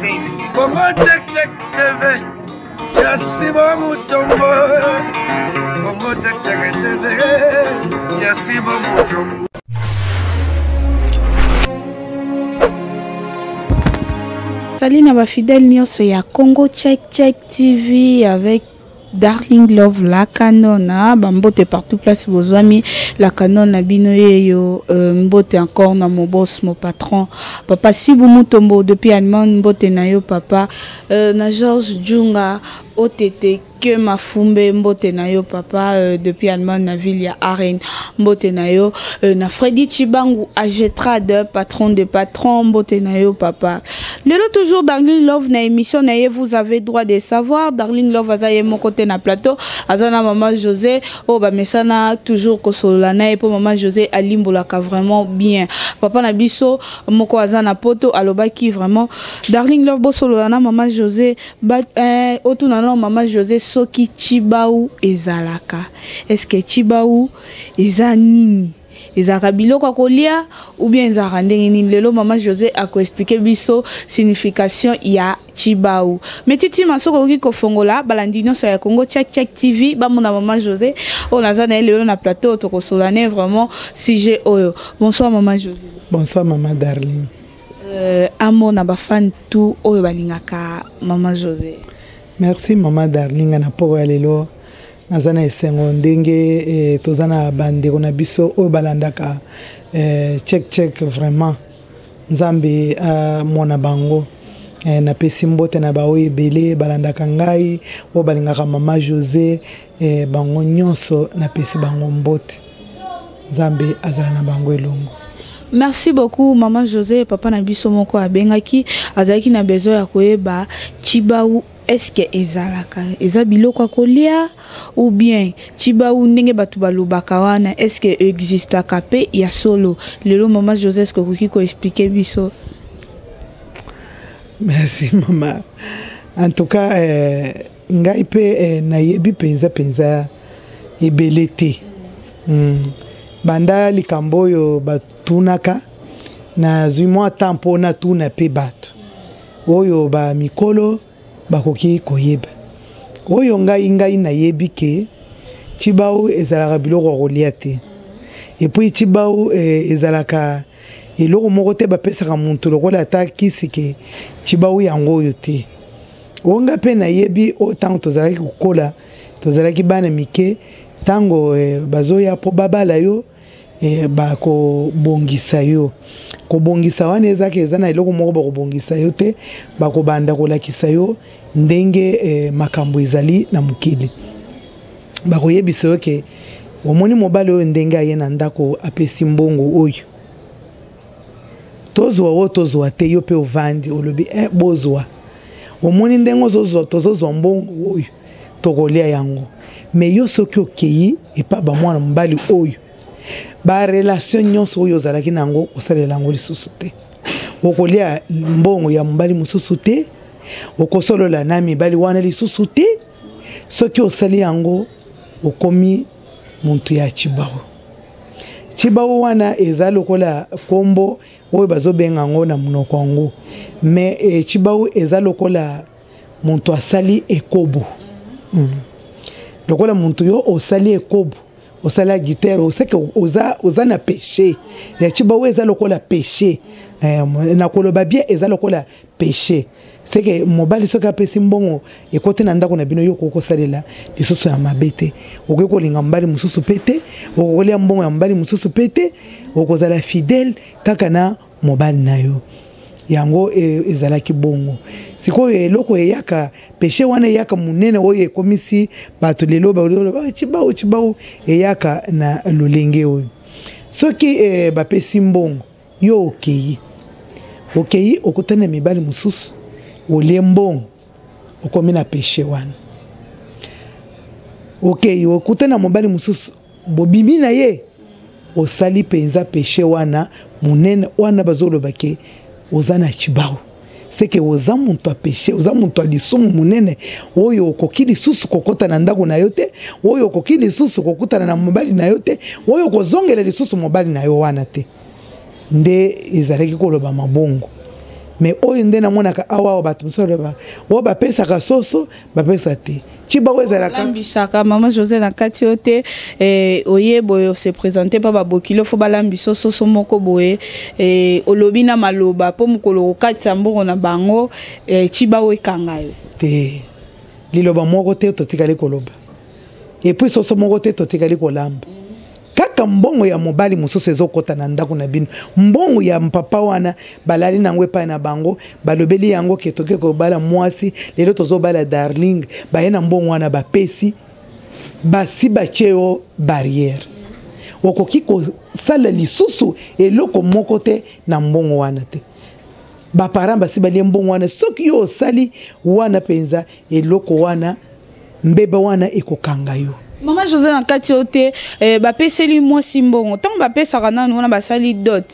Congo Check Check TV ya Sibo Mutombo. Congo Check Check TV ya Sibo Mutombo. Salut na ba fidèle nyonso ya Congo Check Check TV avec Darling Love la Canona ba mbote partout place bozwami la Canona na bino yeyo euh, mbote encore na mon boss mon patron papa Sibu Mutombo depuis Allemagne mbote na yo papa euh, na Georges Djunga OTT que Mafumbe mbote na yo papa euh, depuis Allemagne na ville ya Arène mbote na yo euh, na Freddy Chibangu Agetrade patron de patron mbote na yo papa lelo toujours Darling Love na émission na ye vous avez droit de savoir Darling Love aza ye moko te na plateau aza na maman José oyo bamesana toujours kosolola na ye mpo maman José alimbolaka vraiment bien papa na biso moko aza na poto alobaki vraiment Darling Love bosolola na maman José ba, eh, otuna na maman José soki Chibau ezalaka est-ce que Chibau eza nini ezalaka biloko ya kolia ou bien ezalaka ndenge nini lelo mama josé akoexplike biso signification ya chibau mais titima soki okoki kofongola balandi nyonso ya congo check check tv bamona mama josé oyo naza na ye lelo na plateau tokosola ne vraiment sujet oyo bonsoir mama josé bonsoir mama darling euh, amona bafane tout oyo balingaka mama josé merci mama darling na poko ya lelo Naza na esengo ndenge eh, toza na bandeko na biso oyo balandaka eh, check check vraiment Nzambe amona bango. Eh, napesi mbote na baoyo ebele balandaka ngai oyo balingaka mama Jose eh, bango nyonso napesi bango mbote. Nzambe azala na bango elongo. Merci beaucoup maman José papa na biso moko abengaki azalaki na besoin ya koyeba Chibau est-ce que ezalaka eza biloko ya kolia ou bien chibau ndenge bato balobaka wana est-ce que existaka mpe ya solo lelo mama josé est-ce que okoki koexplike biso merci mama en tout cas eh, ngai mpe eh, nayebi mpenza mpenza ebele te mm. banda likambo oyo batunaka nazwi mwa temps mpo natuna mpe bato oyo ba mikolo bakoki koyeba oyo ngai ngai nayebi ke chibau ezalaka biloko ya kolia te epuis chibau eh, ezalaka eloko moko te bapesaka moto lokola ata kisi ke chibau yango oyo te oyo ngai mpe nayebi oyo ntango tozalaki kokola tozalaki bana mike ntango eh, bazoya mpo babala yo eh, bakobongisa yo kobongisa wana ezaka eza na eloko moko bakobongisa yo te bakobanda kolakisa yo ndenge eh, makambo ezali na mokili bakoyebisa yo ke omoni mobali oyo ndenge aye na ndako apesi mbongo oyo tozwa oyo tozwa te yo mpe ovandi olobi eh, bozwa omoni ndenge tozozwa mbongo oyo tokolia yango me yo soki okei epa bamwana mobali oyo barelation nyonso oyo ozalaki na yango osalela yango lisusu te okolia mbongo ya mobali mosusu te okosolola na mibali wana lisusu te soki osali yango okomi moto ya chibau chibau wana eza lokola nkombo oyo bazobenga yango na monoko yango me eh, chibau eza lokola moto asali ekobo mm. lokola moto yo osali ekobo osali adultère oseke oza, oza na péché ya cibawu eza lokola péché eh, na koloba bien eza lokola péché seke mobali soki apesi mbongo ekoti na ndako na bino yo okoki kosalela lisusu ya mabe te okoki kolinga mobali mosusu mpe te okoki kolia mbongo ya mobali mosusu mpe te okozala fidèle kaka na mobali na yo yango e, ezalaki bongo sikoyo eloko eyaka peshe wana eyaka monene oyo ekomisi bato lelo baloba ah, cibau cibau eyaka na lolenge oyo soki e, bapesi mbongo yo okei okei okutani na mibali mosusu olie mbongo okomi na peshe wana okei okutani na mobali mosusu bobimi na ye osali mpenza peshe wana monene wana bazoloba ke oza na chibau seke oza moto ya peshe oza moto ya lisumu monene oyo okoki lisusu kokota na ndako na yo te oyo okoki lisusu kokutana na mobali na yo te oyo okozongela lisusu mobali na yo wana te nde ezalaki koloba mabongo Mais oyo nde namonaka awa awa, bato mosusu balobaka oyo bapesaka soso, bapesa te. Tshibawu ezalaka Balambisaka, mama José, na kati oyo te. Oye boye, ose présente mpa babokilo, fo balambisa soso moko boye. Olobi na maloba mpo mokolo kokatisa mbongo na bango, tshibawu ekanga yo. Te, liloba moko te totikali koloba, et puis soso moko te totikali kolamba. Kaka mbongo ya mobali mosusu ezokɔta na ndako na bino. Mbongo ya papa wana balali nango epai na bango, balobeli yango ke toke kobala mwasi, lelo tozobala Darling. Baye na mbongo wana, bapesi basi, batie yo barrière, okoki kosala lisusu eloko moko te na mbongo wana te. Baparent basi balie mbongo wana. Soki yo osali wana mpenza eloko wana, mbeba wana ekokanga yo. Mama José, na kati oyo te. Bapeseli mwasi mbongo, ntango bapesaka nanu wana, basali dot.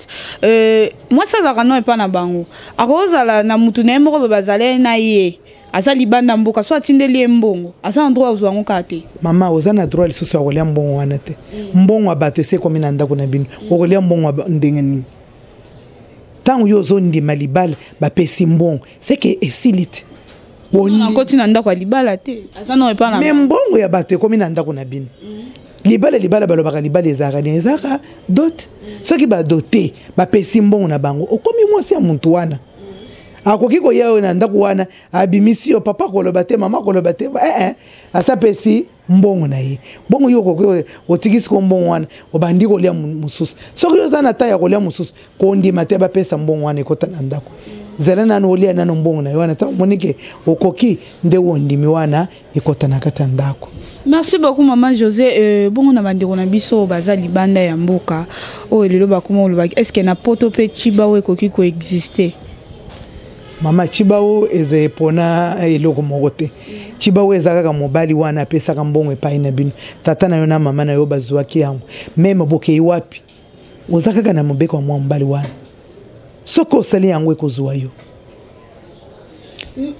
Mwasi azalaka no epa na bango, akozala na mutu na ye moko boye, bazala na ye, aza libanda mboka, so atindeli ye mbongo, aza na droit azwa yango kaka te? Mama, oza na droit lisusu ya kolia mbongo wana te. Mbongo ya bato esi ekomi na ndako na bino. Okolia mbongo ndenge nini? Ntango yo ozondima libala, bapesi mbongo, seke esili te. Akoti na ndako ya libala te, aza no epa na Me mbongo ya bato ekomi na ndako na bino. Libala, libala, balobaka libala ezalaka nini? Ezalaka dot. Soki badote, bapesi mbongo na bango, okomi mwasi ya motu wana. Akoki koya oyo na ndako wana, abimisi yo, papa koloba te, mama koloba te, eh, eh, asapesi mbongo na ye. Bongo yo okoki otikisi ko mbongo wana, obandi kolia mosusu. Soki yo oza na ta ya kolia mosusu, kondima te bapesa mbongo wana ekota na ndako. Zala nanu, olia nano mbongo na yo wana. Ntango omoni ke okoki, nde ondimi wana ekota na kati ya ndako. Merci beaucoup, mama José. Bongo na bandeko na biso oyo baza libanda ya mboka, oyo lelo bakoma olobaki, est ce que na poto mpe tshibawu ekoki koexiste? Mama, tshibawu eza epona eloko moko te. Tshibawu eza kaka mobali wana apesaka mbongo epai na bino. Tata na yo na mama na yo bazwaki yango, même bokei wapi, oza kaka na mobeko ya mwa mobali wana. Soki osali yango, ekozwa yo.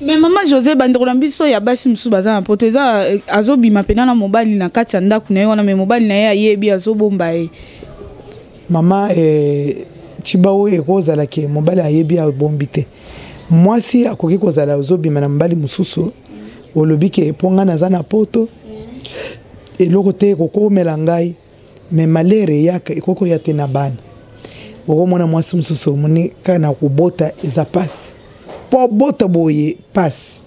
Mais mama José, bandeko na biso ya basi mosusu baza na poto, eza azobima mpena na mobali na kati ya ndako na ye wana, mais mobali na ye ayebi, azobomba ye. Mama, tshibawu ekozala ke mobali ayebi, abombi te. Mwasi akoki kozala ozobima na mobali mosusu, olobi ke mpo ngai naza na poto, eloko te ekokomela ngai. Mais malheur eyaka, ekoki koya te na bana. Okomona mwasi mosusu, omoni kaka na kobota eza pasi, mpo abota boye pasi,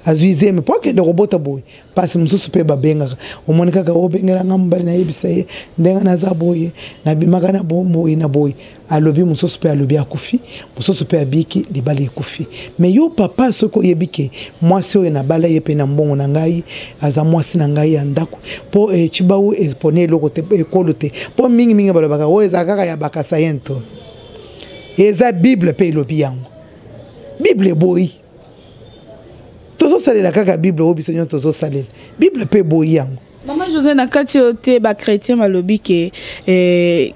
azwi zemi mpo akende kobota boye pasi. Mosusu mpe babengaka, omoni kaka obengelanga mobali, nayebisa ye ndenge naza boye, nabimaka na boye na boye. Alobi, mosusu mpe alobi akufi, mosusu mpe abiki, libala ekufi. Mais yo papa, soki oyebi ke mwasi oyo nabala ye mpe na mbongo na ngai, aza mwasi na ngai ya ndako, mpo tshibawu epone eloko te, ekolo te. Mpo mingimingi balobaka oyo eza kaka ya bakasayen to eza Bible mpe elobi yango. Bible eboyi, tozosalela kaka Bible oyo biso nyonso tozosalela. Bible mpe eboyi yango. Mama José, na kati oyo te, bachrétien balobi ke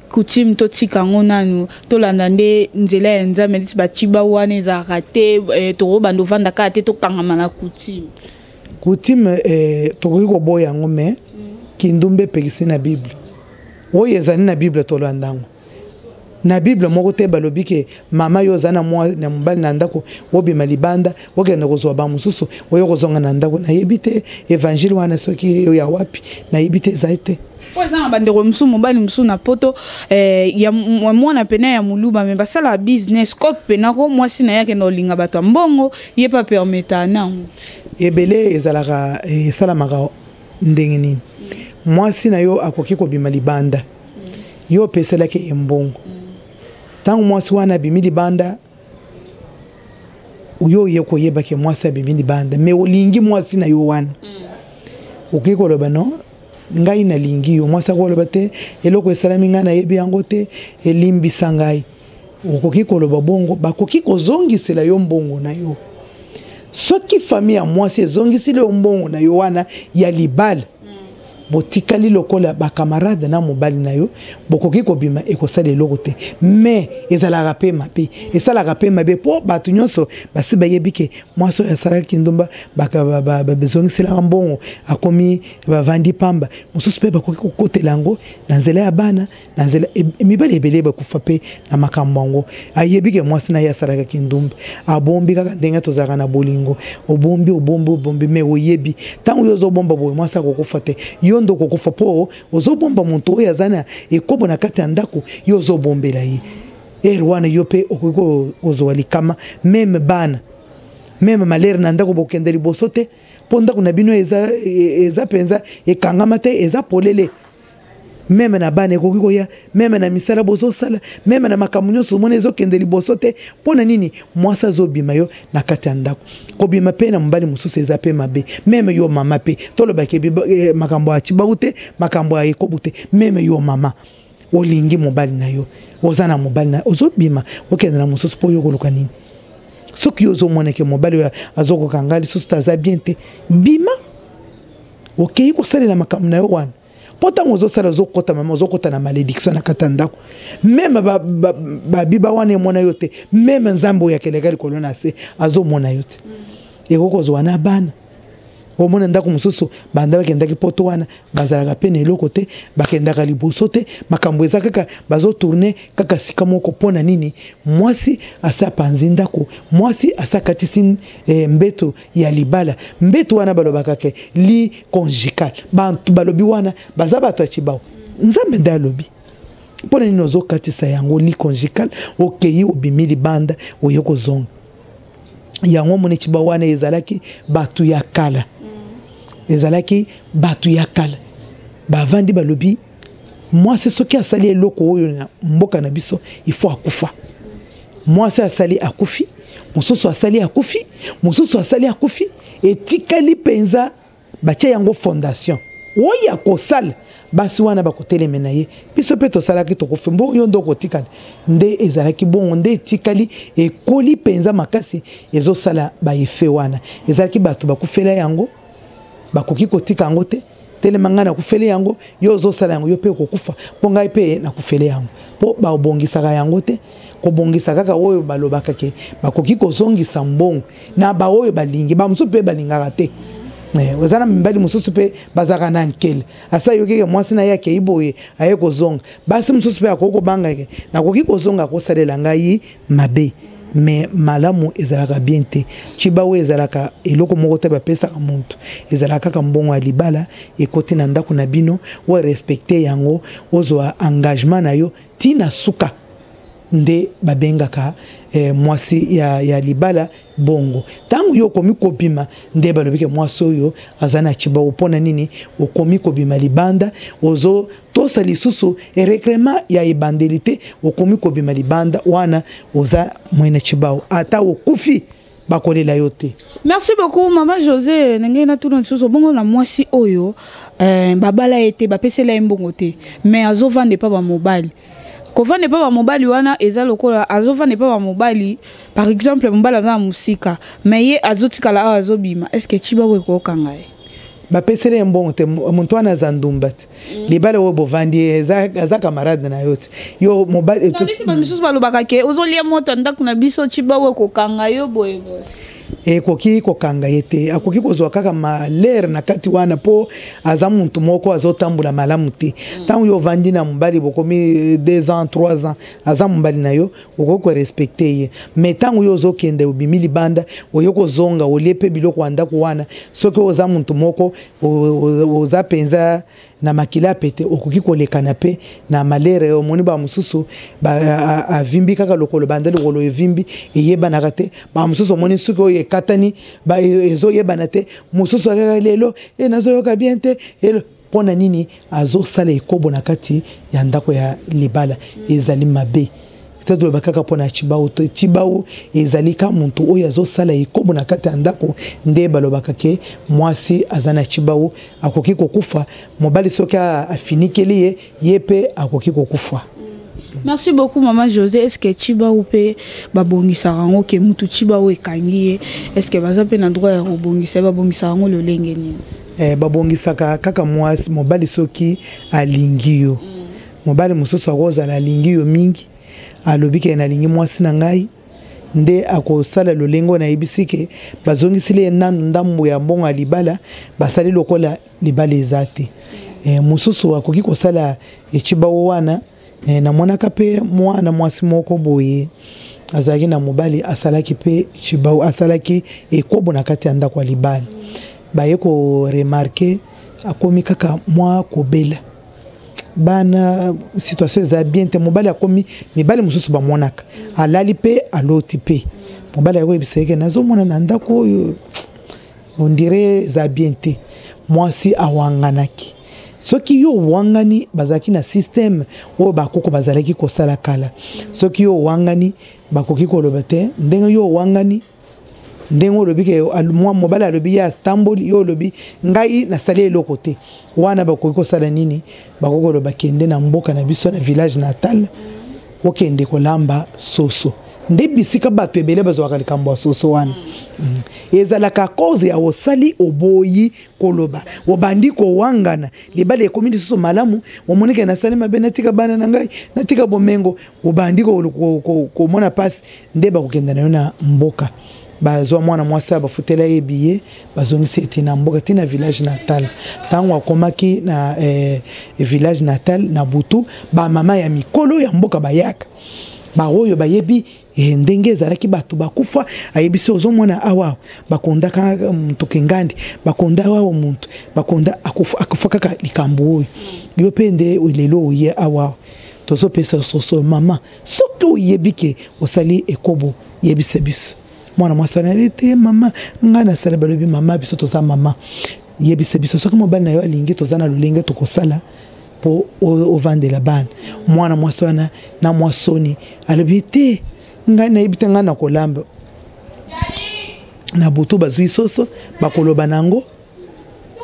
coutume totika yango nanu, tolanda nde nzela ya Nzambe. Neti batshibawu wana ezalaka te, tokobanda ovanda kaka te, tokangama na coutume. Coutume, tokoki koboya yango, mais kindumba epekisi na Bible. Oyo ezali na Bible, tolanda yango. Na Bible moko te balobi ke mama, yo oza na mobali na ndako, obima libanda, okende kozwa bamosusu, oyo kozonga na ndako. Nayebi te évangile wana soki oyo ya wapi, nayebi te, ezali te. Po eza na bandeko mosusu, mobali mosusu na poto, ya mwana pena ya moluba, mais basalaka business cope pena ko mwasi na ye akende kolinga bato ya mbongo, ye mpe apermetaka nango. Ebele ezalaka, esalamaka ndenge nini? Mwasi na yo akoki kobima libanda, yo opeselaki ye mbongo. Ntango mwasi wana abimi libanda, yo oye koyeba ke mwasi abimi libanda, mais olingi mwasi na yo wana, okoki koloba: "Non, ngai nalingi yo." Mwasi akoloba te: "Eloko esalami, ngai nayebi yango te, elimbisa ngai." Okoki koloba bongo, bakoki kozongisela yo mbongo na yo. Soki famille ya mwasi ezongiseli yo mbongo na yo wana ya libala. Botikali lokola bacamarade na mobali na yo, bokoki kobima, ekosala eloko te. Mais ezalaka mpe mabe, esalaka mpe mabe, mpo bato nyonso basi bayebi ke mwasi oyo asalaki kindumba, bazongiselaka mbongo, akomi bavandi pamba. Mosusu mpe bakoki kokotela yango na nzela ya bana, na nzela mibali ebele bakufa mpe na makambo yango. Ayebi ke mwasi na ye asalaka kindumba, abombi kaka ndenge tozalaka na bolingo, obombi, obombi, obombi, mais oyebi ntango yo ozobomba boye, mwasi akokufa te, yo nde okokufa, mpo ozobomba moto oyo aza na ekobo na kati ya ndako, yo ozobombela ye. Ere wana yo mpe okoki kozwa likama, même bana, même malere na ndako, bokende liboso te, mpo ndako na bino eza mpenza ekangama te, eza polele. Même na bana ekoki koya, même na misala bozosala, même na makambo nyonso omona ezokende liboso te. Mpo na nini? Mwasi azobima yo na kati ya ndako. Kobima mpe na mobali mosusu eza mpe mabe. Même yo mama mpe, tolobaki makambo ya tshibawu te, makambo ya ekobo te. Même yo mama, olingi mobali na yo, oza na mobali na, ozobima okende na mosusu, mpo yo koluka nini? Soki yo ozomona ke mobali oyo azokoka ngai lisusu te, aza bien te, bima, okei kosalela makambo na yo wana. Mpo ntango ozosala, ozokɔta mama, ozokɔta na malédiction na kati ya ndako. Même babiba wana emona yo te, même Nzambe oyo akeleka likolo na se azomona yo te. Ekoki kozwa na bana. Omona ndako mosusu, banda bakendaki poto wana, bazalaka mpe na eloko te, bakendaka liboso te, makambo eza kaka bazotourner kaka sika moko. Mpo na nini? Mwasi asi apanzi ndako, mwasi asi akatisi mbeto ya libala. Mbeto wana balobaka ke lit conjugal. Bantu balobi wana baza bato ya tshibawu, Nzambe nde alobi. Mpo na nini ozokatisa yango, lit conjugal? Okei, obimi libanda, oye kozonga yango. Omoni, tshibawu wana ezalaki bato ya kala, ezalaki bato ya kala bavandi, balobi mwasi soki asali eloko oyo na mboka na biso, il faut akufa. Mwasi asali, akufi. Mosusu asali, akufi. Mosusu asali, akufi. Etikali mpenza batia yango fondation oyo akosala, basi wana bakoteleme na ye. Biso mpe tosalaki, tokofi, mbo yo nde okotikala. Nde ezalaki bongo, nde etikali, ekoli mpenza makasi, ezosala baeffet wana. Ezalaki bato bakufela yango, bakoki kotika yango te. Telema, ngai nakufeli yango, yo ozosala yango, yo mpe okokufa, mpo ngai mpe nakufeli yango. Mpo babongisaka yango te, kobongisa kaka oyo balobaka ke bakoki kozongisa mbongo na baoyo balingi. Bamosusu mpe balingaka te. Eza na mibali mosusu mpe bazalaka na nkele, asa yokeke mwasi na ye akei boye, aye kozonga. Basi mosusu mpe akoki kobanga ke nakoki kozonga, akosalela ngai mabe. Mais malamu ezalaka bien te. Tshibawu ezalaka eloko moko te bapesaka motu, ezalaka kaka mbongo ya libala ekoti na ndako na bino, oyo respecte yango, ozwa engagement na yo ntina suka. Nde babengaka mwasi ya libala bongo. Ntango yo okomi kobima, nde balobi ke mwasi oyo aza na tshibawu. Mpo na nini okomi kobima libanda? Ozotosa lisusu règlement ya ebandeli te, okomi kobima libanda wana, oza mwene tshibawu. Ata okufi, bakolela yo te. Merci beaucoup, mama José. Ndenge natuna lisusu bongo na mwasi oyo babala ye te, bapesela ye mbongo te, mais azovanda epa bamobali. Kovanda epa bamobali wana eza lokola azovanda epa bamobali, par exemple mobali aza na mosika, mais ye azotikala awa, azobima. Est ce que tshibawu ekokanga ye? Bapeseli ye mbongo te, moto wana aza ndumba te. Libala oyo bovandi, aza camarade na yo te, yo mobali. Neti bamisusu balobaka ke ozolia moto ya ndako na biso, tshibawu ekokanga yo boye boye. Ekoki kokanga ye te. Akoki kozwa kaka malere na kati wana, mpo aza motu moko azotambola malamu te. Ntango yo ovandi na mobali, bokomi 2 ans, 3 ans, aza mobali na yo, okoki korespecter ye. Mais ntango yo ozokende, obimi libanda, oye kozonga, olie mpe biloko ya ndako wana, soki oza motu moko oza mpenza na makila pete, okoki kolekana mpe na malere. Omoni bamosusu avimbi kaka lokolo, banda lokolo evimbi, eyebanaka te. Bamosusu omoni suki oyo ekatani, ezoyebana te. Mosusu kaka lelo e nazoyoka bien te. Mpo na nini azosala ekobo na kati ya ndako ya libala? Ezali mabe te. Toloba kaka mpo na tshibawu te. Tshibawu ezali ka motu oyo azosala ekobo na kati ya ndako, nde balobaka ke mwasi aza na tshibawu, akoki kokufa. Mobali soki afinikeli ye, ye mpe akoki kokufa. Merci beaucoup, mama José. Est ce que tshibawu mpe babongisaka yango? Ke mutu tshibawu ekangi ye, est ce que baza mpe na droit ya kobongisa ye? Babongisaka yango lolenge nini? Eh, babongisaka kaka mwasi mobali soki alingi yo. Mobali mosusu akozala alingi yo mingi, alobi ke nalingi mwasi na ngai, nde akosala lolenge oyo nayebisi ke bazongisili ye nanu ndambo ya mbongo ya libala, basali lokola libala eza te. Eh, mosusu akoki kosala ecibawo wana. Eh, namonaka mpe mwana mwasi moko boye azalaki na mobali, asalaki mpe cibau, asalaki ekobo na kati ya ndako ya libala. Baye koremarke akomi kaka mwa kobela, bana situation eza bien te. Mobali akomi, mibali mosusu bamonaka alali mpe aloti mpe mobali akoyebisa ye ke nazomona na ndako oyo on dirait eza bien te. Mwasi awanganaki. Soki yo owangani, bazalaki na système oyo bakoko bazalaki kosala kala. Soki yo owangani, bakoki koloba te ndenge yo owangani, ndenge olobi ke mwa mobali alobi ye atamboli, yo olobi ngai nasali eloko te. Wana bakoki kosala nini? Bakoki koloba kende na mboka na biso, na village natal, okende kolamba soso. Nde bisika bato ebele bazwaka likambo ya soso wana. Ezalaka cause ya osali oboyi koloba, obandi kowangana, libala ekomi lisusu malamu, omonike nasali mabe, natika bana na ngai, natika bomengo, obandi komona mpasi. Nde bakokenda na yo na mboka, bazwa mwana mwasi bafutela ye biye, bazongisi ete na mboka ti na village natal. Ntango akomaki na village natal na butu, bamama ya mikolo ya mboka bayaka, baoyo bayebi ndenge ezalaki bato bakufa, ayebisi ozomona awa bakondaka moto kengandi, bakonda awa moto bakonda akufa kaka likambo oyo yo mpe nde lelo oye awa tozopesa soso. Mama, soki oyebi ke osali ekobo, yebisa biso. Mwana mwasi wana alobi te, mama, ngai nasala. Balobi mama, biso toza mama, yebisa biso soki mobali na yo alingi, toza na lolenge tokosala mpo ovandela bana. Mwana mwasi wana na mwa soni alobi te, ngai nayebi te, ngai nakolamba. Na butu bazwi soso, bakoloba na yango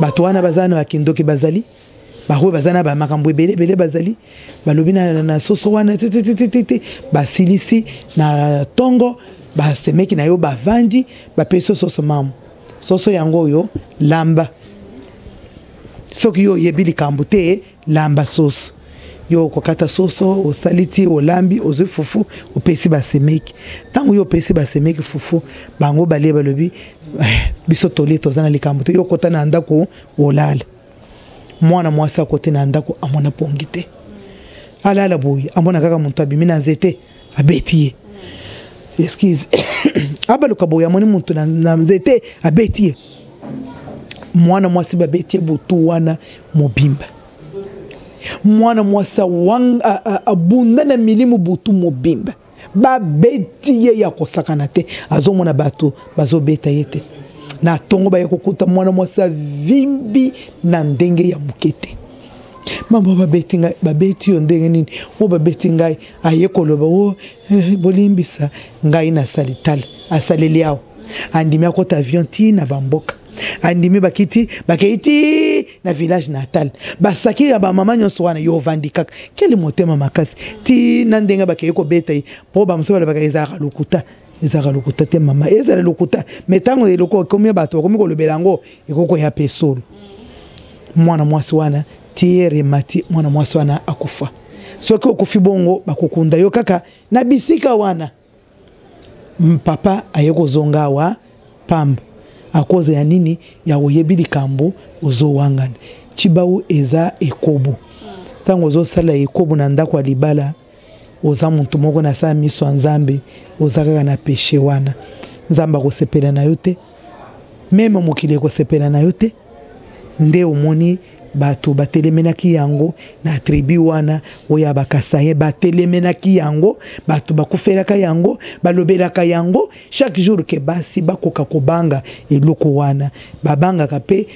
bato wana baza na bakindoki, bazali baoyo baza na bamakambo ebele ebele, bazali balobi na soso wana tetetetete. Basilisi na ntongo, basemeki na yo bavandi, bapesi yo soso. Mama, soso yango oyo lamba. Soki yo oyebi likambo te, lamba soso. Yo okokata soso, osali ti olambi, ozwi fufu, opesi basemeki. Ntango yo opesi basemeki fufu, bango balie, balobi eh, biso tolie, toza na likambo te. Yo okota na ndako olala. Mwana mwasi akote na ndako, amona pongi te, alala boye, amona kaka moto abimi na nzete, abeti ye. Excuse, abaluka boye, amoni moto na nzete, abeti ye. Mwana mwasi babeti ye butu wana mobimba. Mwana mwasi abunda na milimu butu mobimba, babeti ye ya kosakana te, azomona bato bazobeta ye te. Na ntongo baye kokuta mwana mwasi avimbi na ndenge ya moke te. Mama, babeti ngai. Babeti yo ndenge nini? Oyo babeti ngai. Aye koloba o eh, bolimbisa ngai, nasali. Tala, asaleli awa, andimi akota avion ti na bamboka, andimi bakiti, bakei ti na village natal, basaki ya bamama nyonso wana. Yo ovandi kaka kele motema makasi ti na ndenge bakei kobeta ye. Mpo bamosusu balobaka ezalaka lokuta. Ezalaka lokuta te mama, ezala lokuta me ntango eloko ekomi, bato bakomi kolobela yango, ekokoya mpe solo. Mwana mwasi wana tiere mati, mwana mwasi wana akufa. Soki okufi bongo, bakokunda yo kaka na bisika wana. Papa aye kozonga awa pamba akoza ya nini? Ya oyebi likambo, ozowangana. Cibau eza ekobo. Ntango ozosala ekobo na ndako ya libala, oza motu moko na sa miso ya Nzambe, oza kaka na peshe wana. Nzambe akosepela na yo te, meme mokili ekosepela na yo te. Nde omoni bato batelemelaki yango na tribu wana oyo ya bakasaye, batelemelaki yango, bato bakufelaka yango, balobelaka yango chaque jour ke basi bakoka kobanga eloko wana. Babangaka mpe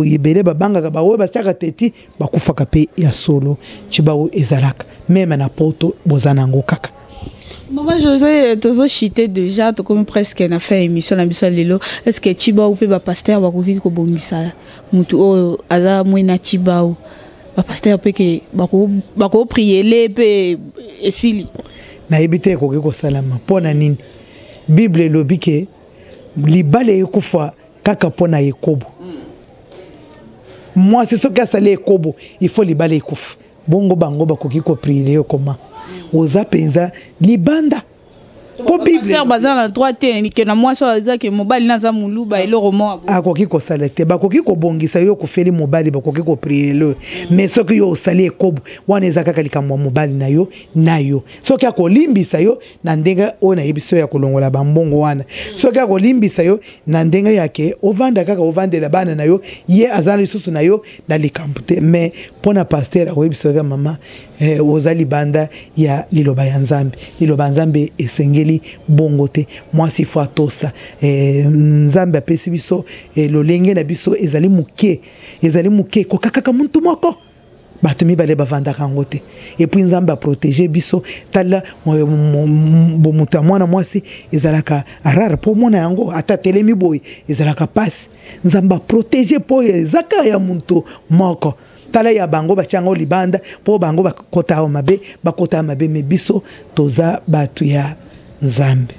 ebele, babangaka baoyo basiaka teti, bakufaka mpe ya solo. Cibao ezalaka meme na poto, boza nango kaka. Maman José, tozo chité déjà, tokomi presque na fin émission na biso lelo. Est-ce que Chibau pe ba pasteur bakoki kobongisa mutu oyo aza mwina Chibau? Ba pasteur pe ke bako bako prier pe esili? Nayebi te ekoki kosalama mpo na nini. Bible elobi ke libala ekufa kaka mpo na ekobo. Mwasi soki asali ekobo, il faut libala ekufa. Bongo bango bakoki kopriere yo koma oza mpenza libanda. Po bible baza na droit te ke na mwasi oyo aza ke mobali na aza moluba, eloko moko akoki kosala te. Bakoki kobongisa yo, okufeli mobali, bakoki kopriere yo, mais soki yo osali ekobo wana, eza kaka likambo ya mobali na yo na yo. Soki akolimbisa yo na ndenge oyo nayebisi yo ya kolongola bambongo wana, soki akolimbisa yo na ndenge ya ke ovanda kaka, ovandela bana na yo, ye aza lisusu na yo na likambo te. Mais mpo na pasteur, akoyebisa yo kaka: mama, oza libanda ya liloba ya Nzambe. Liloba ya Nzambe esengeli bongo te. Mwasi faut atosa. Nzambe apesi biso lolenge na biso ezali moke, ezali moke, ekoka kaka muntu moko, bato mibale bavandaka yango te. Et puis Nzambe aprotege biso. Tala, bomoto ya mwana mwasi ezalaka rare mpo omona yango ata telemi boye, ezalaka mpasi. Nzambe aprotege mpo oyo eza kaka ya moto moko. Tala ya bango, batia yango libanda mpo bango bakota awa mabe, bakota mabe, mais biso toza bato ya Nzambe.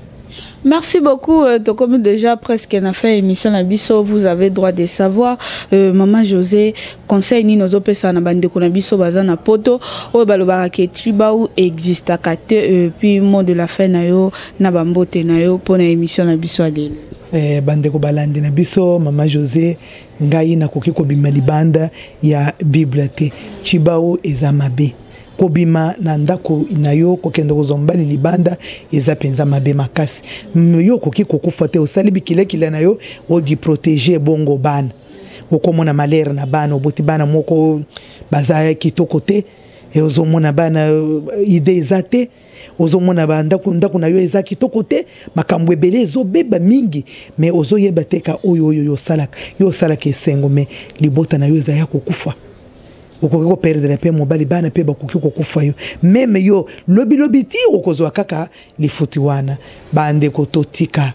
Merci beaucoup. Comme déjà presque na fait émission na biso, vous avez droit de savoir. Maman José, conseil nini ozopesa na bandeko na biso baza na poto oyo balobaka ke tshibawu existaka te? Puis mot de la fin na yo na bambote na yo mpona émission na biso ya lelo. Bandeko balandi na biso, Mama José, ngai nakoki kobima libanda ya Bible te. Tshibawu eza mabe. Kobima na ndako na yo, kokende kozwa mobali libanda, eza mpenza mabe makasi. Yo okoki kokufa te, osali bikilakila na yo, odi protege bongo bana, okomona malere na bana. Oboti bana moko baza kitoko te, ozomona bana idée eza te, ozomona bandako, ndako na yo eza kitoko te, makambo ebele ezobeba mingi, mais ozoyeba te ka oyo oyo yo osalaka, yo osalaka esengo, mais libota na yo eza ya kokufa. Okoki koperdre mpe mobali, bana mpe bakoki kokufa. Yo même yo lobilobi ti okozwa kaka lifuti wana. Bandeko, totika,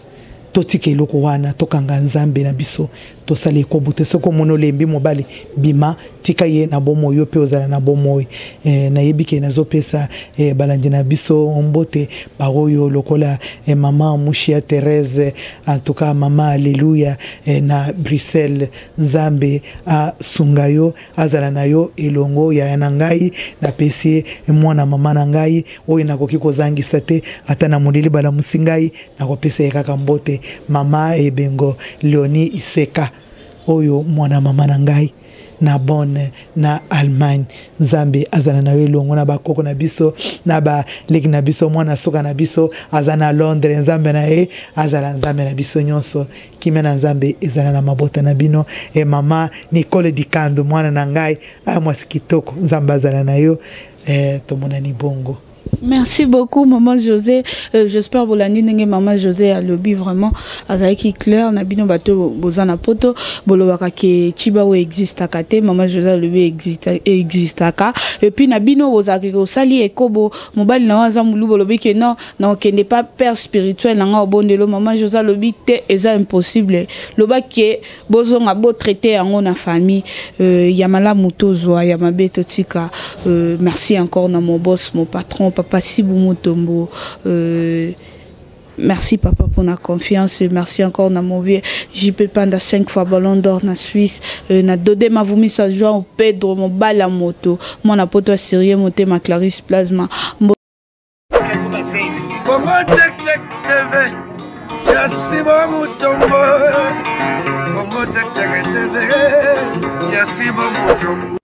totika eloko wana, tokanga Nzambe na biso, tosala ekobo te. Soki omoni olembi mobali, bima, tika ye na bomoi, yo mpe ozala na bomoi. Nayebi ke nazopesa balandi na biso mbote baoyo lokola mama Mushia Thérèse, en tout cas mama Alleluya na Bruxelles, Nzambe asunga yo, azala na yo elongo. Yaya na ngai, napesi mwana mama na ngai oyo nakoki kozangisa te, ata na molili balamusi ngai, nakopesa ye kaka mbote, mama Ebengo Leoni Iseka, oyo mwana mama na ngai na Bonn na Allemagne. Nzambe azala na yo elongo na bakoko na biso na baleki na biso. Mwana suka na biso aza na Londres, Nzambe na ye azala Nzambe na biso nyonso. Kimia na Nzambe ezala na mabota na bino. E mama Nicole Dikando, mwana na ngai, a mwasi kitoko, Nzambe azala na yo. Tomonani bongo. Merci beaucoup, Maman José. J'espère bolandi ndenge Maman José alobi, vraiment azalaki clair na bino bato boza na poto bolobaka ke tshibawu existaka te. Maman José alobi existaka. Et puis na bino bozalaka ke osali ekobo, mobali na yo aza moluba, olobi ke non, na okende pa père spirituel na nga obondelo. Maman José alobi te, eza impossible. Loba ke bozonga botraite yango na famille. Ya malamu tozwa, ya mabe totika. Merci encore na mon boss, mon patron, papa Sibu Mutombo. Merci papa pour la confiance. Merci encore na mon vieux JP Panda, 5 fois Ballon d'Or na Suisse. Na Dodé Mavumisa João Pedro mobala moto. Mwana poto sérieux motema Clarisse Plasma. Congo Check Check TV ya Sibo Mutombo. Congo Check Check TV ya Sibo Mutombo.